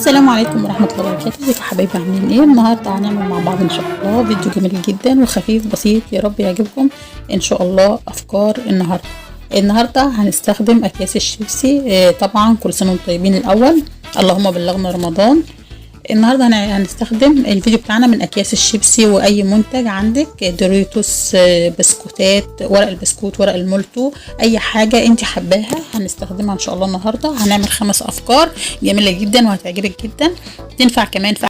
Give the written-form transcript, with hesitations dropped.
السلام عليكم ورحمة الله وبركاته. ازيكم يا حبايبي؟ عاملين ايه؟ النهارده هنعمل مع بعض ان شاء الله فيديو جميل جدا وخفيف بسيط، يا رب يعجبكم ان شاء الله. افكار النهارده هنستخدم اكياس الشيبسي. طبعا كل سنة وانتم طيبين الاول، اللهم بلغنا رمضان. النهارده هنستخدم الفيديو بتاعنا من اكياس الشيبسي واي منتج عندك، دوريتوس، بسكوتات، ورق البسكوت، ورق المولتو، اي حاجة انت حباها هنستخدمها ان شاء الله. النهارده هنعمل 5 افكار جميلة جدا وهتعجبك جدا، تنفع كمان في